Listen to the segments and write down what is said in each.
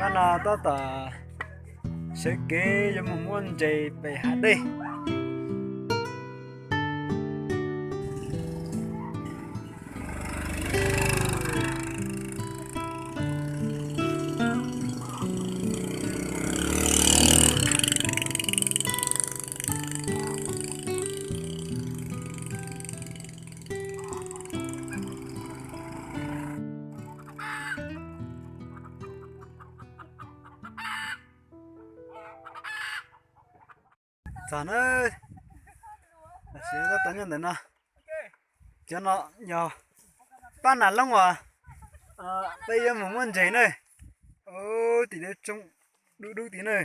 Hnub no tab tom sawv kev yuav mus muab ntses pem hav dej. Txog na, tam sim no tab tom nyob ntawm no, cov no yog pab nas loob uas peb yuav mus muab ntses na. Ub, tim lawv tsoo dub dub tim na.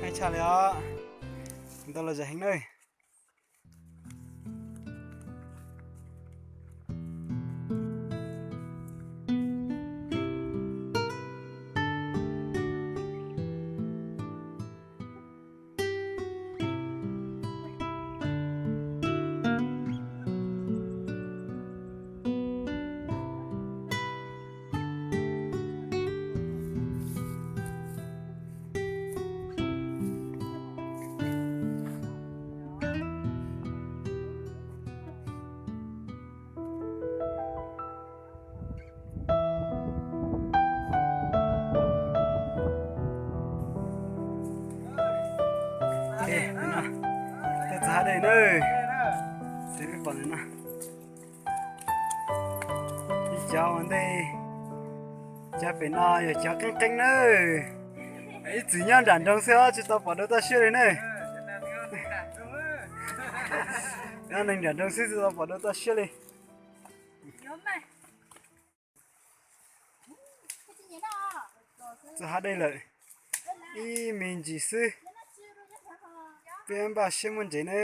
Heev tshaj li os, ntau los zam heev na. Tuaj txog hav dej na, peb pom no, ib cov ua ntej, cov pem no yog cov qeeb qeeb na. Ib txwm nyob nram nroog xwb os, tsis tau pom dua toj siab li na. Nyob neeg nram nroog xwb tsis tau pom dua toj siab li. Txog hav dej lawm, ib me ntsis xwb, peb npaj siab muab ntses ne.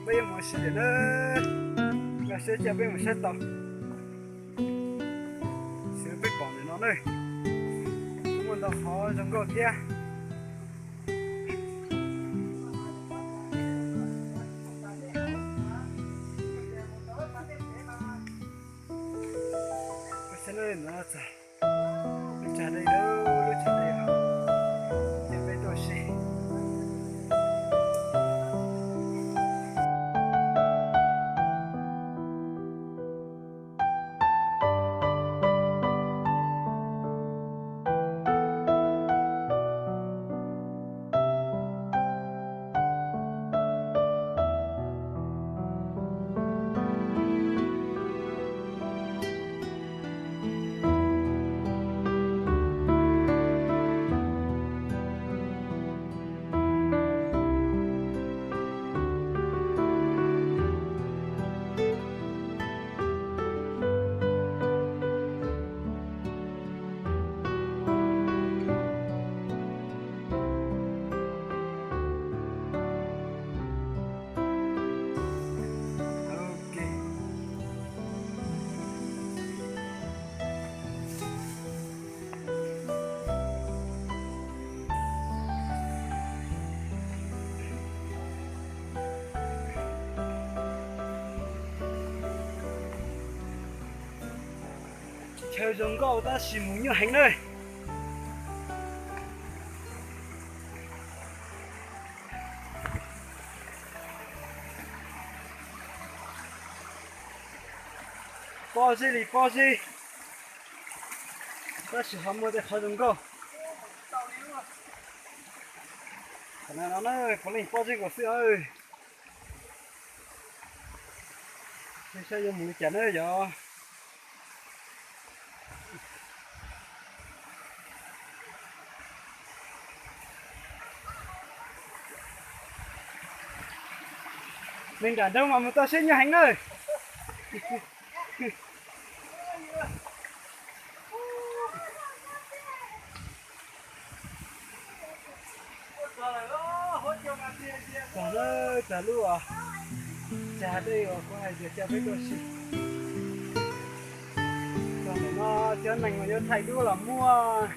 Peb yuav mus ua si lawm na, los saib cas peb mus saib tau. Xwb peb pom ntawm no na, muaj ntau qhov zoo nkauj thiab. Peb saib lub ntawm no txog lub tshaj dej, lub tshaj dej hauv, ces peb tuaj si. Ok. Chaw zoo nkauj tab sis mus nyuaj heev na. Pob zeb li pob zeb, tab sis ho muaj tej qhov zoo nkauj. Qhov no no na, puav leej pob zeb nkaus xwb na. Saib yuav mus li cas na yog. Neeg nram nroog mas mus toj siab nyob heev na. Txog lub, txog lub, txog dej uas kuv hais tias coj peb tuaj si. Txog ntawm no cov neeg uas yuav thaij duab los muaj,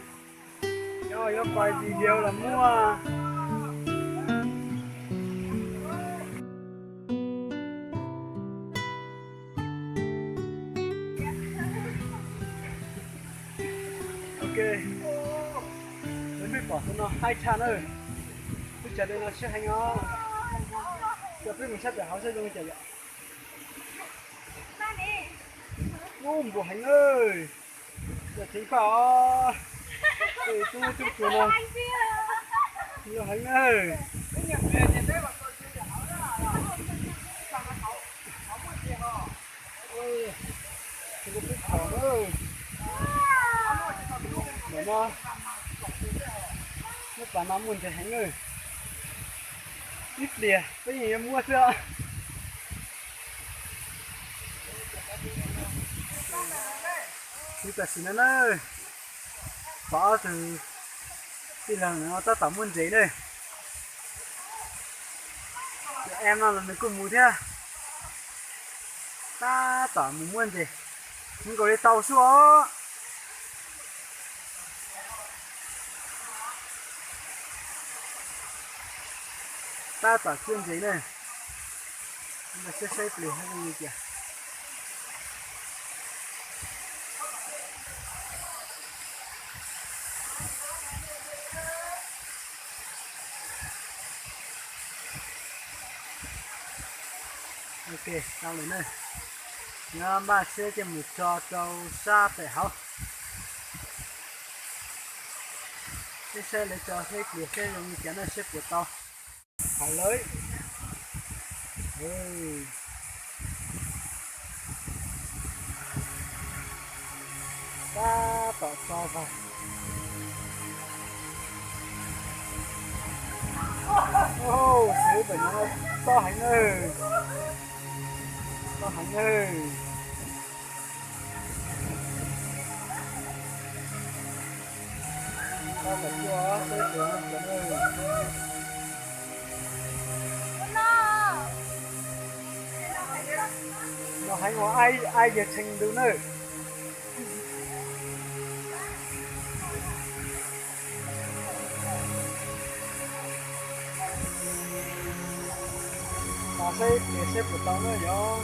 cov uas yuav pais video los muaj. Ok, peb pom tus no haib tshaj na. Lub tsav dej no siab heev os. Coj peb mus saib pem hauv saib zoo li cas yom. Ub, npuas heev, yog ceev faj os. Tub tub tus no zoo heev na. Ntawm no, lub pas no muaj ntses heev na. Ib pliag peb yeej yuav muab xwb os. Tiv tam sim no na, pom ob tug tij laug no tab tom muab ntses ne. Tus em no los nws kuj mus thiab, tab tom mus muab ntses, mus nkaus li tau xwb os. Tab tom cuab ntses ne, saib saib pliag zoo li cas. Ok, tau lawm na. Nyob npaj siab coj mus tso rau sab pem hauv. Saib saib lawv tso saib pliag saib zoo li cas na, saib puas tau. Hais lawv. Tab tom tso tag. Xwb pem no tob heev na, tob heev na. Tau tam cuaj peb tuas no. Nws heev uas ai yawg tshee ntws na. Saib tias saib puas tau na yog.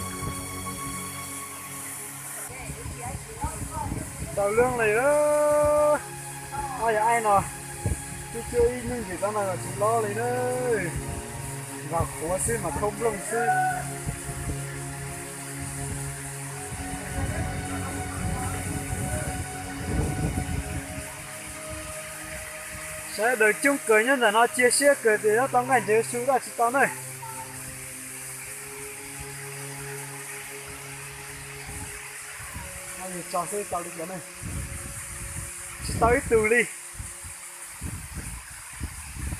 Tau lub li, o yog ai no, twb cuab ib lub ntses rau no los tsis loj li na, nkaus qhuav xwb mas khaub nplooj xwb. Sawv daws coob kawg nyob ntawm no cia siab kawg tias yuav tau nqaij ntses su daj tsis tau na. Tso xwb tau li cas ne, tsis tau ib tug li,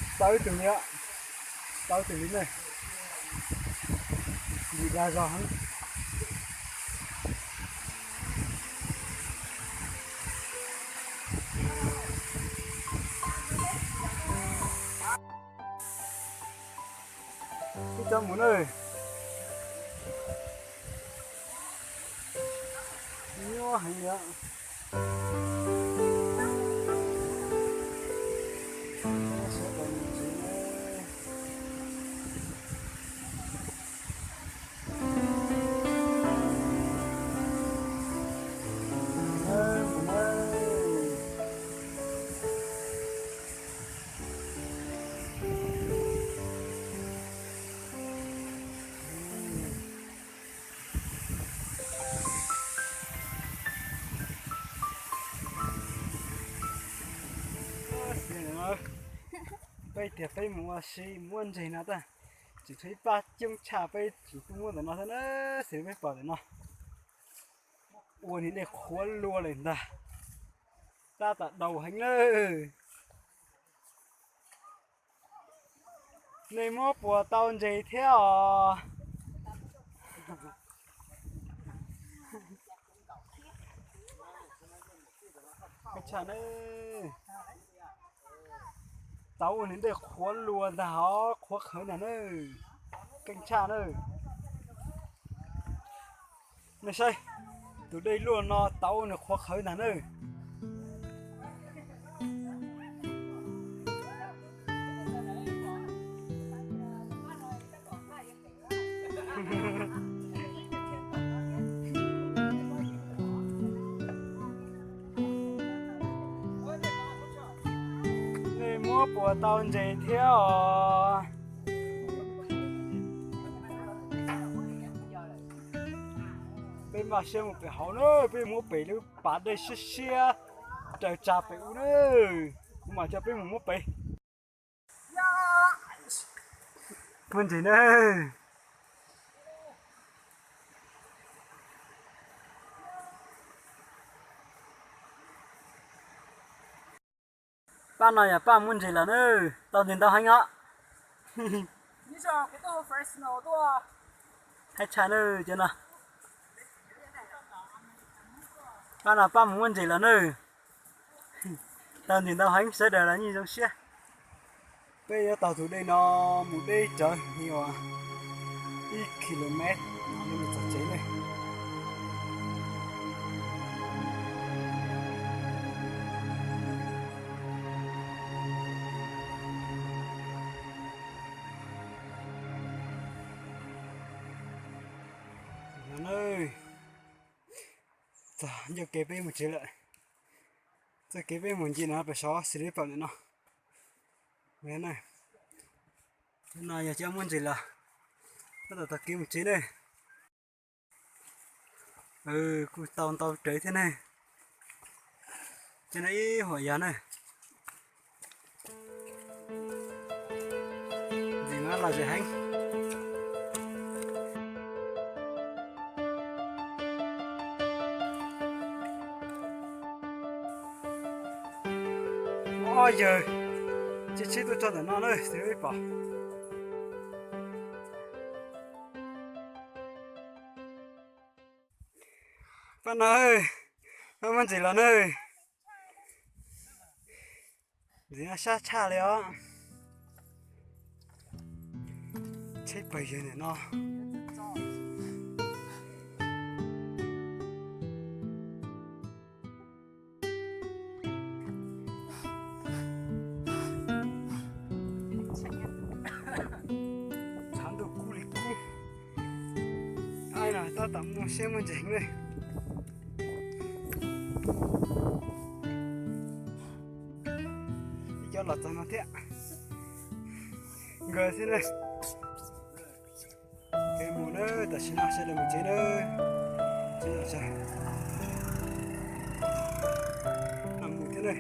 tsis tau ib tug li, tsis tau ib tug li ne, ntsis dag zog heev. Ib cov mus na, nyuaj heev li. Peb tias peb mus ua si muab ntseg no tab, tseem tshuav ib pab coob tshaj peb tseem tuaj muab ntawm no thiab na, xws li peb pom ntawm no. Ua niag dej qhuav luaj lawm ntag, tab tom daus heev lawm. Nej muab puas tau ntseg thiab os? Keej tshaj na, tau ua niag dej qhuav luaj ntag hov, qhuav qhawv ntag na, keej tshaj na. Nej saib, tus dej luaj no tau ua niag qhuav qhawv ntag na. Nej muab puas tau ntseg thiab os? Peb npaj siab mus pem hauv na, peb muab pem lub pas dej siab siab raws tsa pem ub na. Kuv mam coj peb mus muab pem. Muab ntseg na. Pab no yog pab muab ntseg los na, tau ntseg ntau heev os. Heev tshaj na cov no. Pab no pab mus muab ntseg los na. Tau ntseg ntau heev, sawv daws los yeej zoo siab. Peb yuav taug tus dej no mus deb rawv li uas ib kilomet no mus txog tsev ne. Txog ncauj kev peb mus tsev lawm. Txoj kev peb mus ncig no pem saud xws li pom ntawm no. No yog cov muab ntseg los, tab tom taug kev mus tsev ne. Kuj tau ntau rawv thiab ne. Cov no ib huam yog ne. Ntxim no lom zem heev. Muaj ob yawg tsheb tsheb tuaj txog ntawm no na, xws li pom. Pab no, pab muab ntxim los na. Ntxim no sab tshaj li os. Tsheb pawg yawg ntawm no. Tshav ntuj kub li kub. Aib no tab tom muaj siab muaj ntseg ne. Ib cov los txog no thiab. Nkawd xwb na. Kev mus na, tam sim no sawv daws mus tsev na. Tsev los sawv, no mus thiab na.